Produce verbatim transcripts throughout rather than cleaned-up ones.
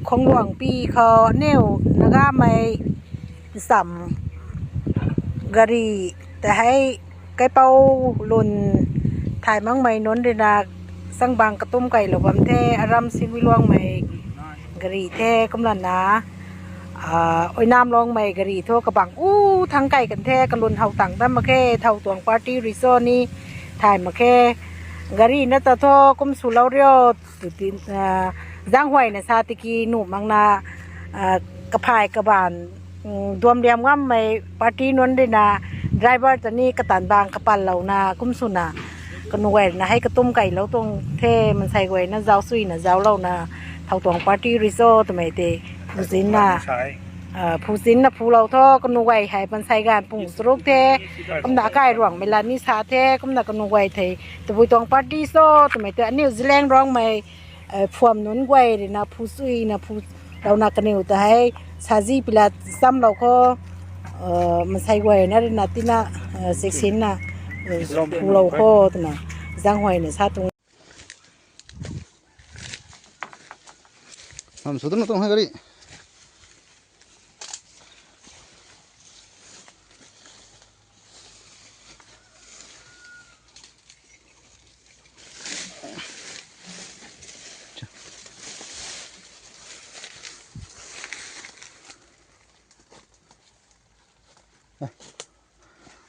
Khongluangpi khou aniu Nagamei nsam gari ta hei kaipouc lun thay makmei nunc rui na sangbang katumc kailou bam the. Aram Singuiluangmei gari the kumlana, Oinamluangmei gari thu kabang u thangc kai kan the, kalun how tang dam mak khe, thow tuang party rui cho ni thay mak khe. Gari na ta thu kum swlou rio, tw ti, zaenghuayna sa tiki nuh makna, kaphay kabaanv, duamliam ngammei party nunc rui na driver ta ni katan bang kapallouna kum swna kanu guay rui na hei katumc kailou tuang the. Mansei guayna zauc suina zauclouna thow tuang party rui cho twmei tei phuzinna, phuzinna phulou thu kanu guay hei mansei ganv pung charuk the. Kumna akai ruangmei la ni sa the, kumna kanu guay thei tabui tuang party cho twmei tei aniu Zeliangrongmei phuam nunc guay rui na phusuina phulouna kaniw ta hei sazi pilat chamlou kho, mansei guayna rui na tina, cheksinna phulou kho twna zaenghuayna sa tuang. Nam sw dana tuang hei gari.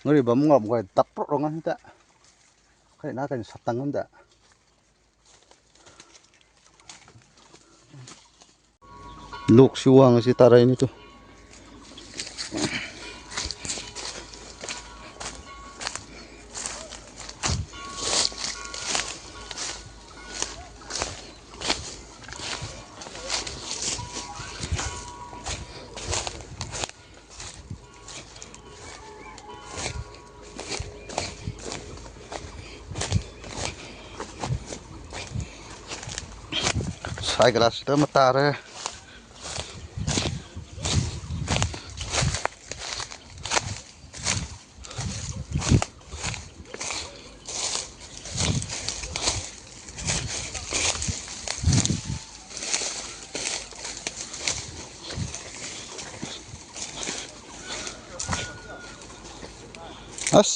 Gari bam ngam guay dap prok rong an ta. Khatna kan satang an ta. Luk si wang si tarai ni tu. Sai glass ta mata re. As.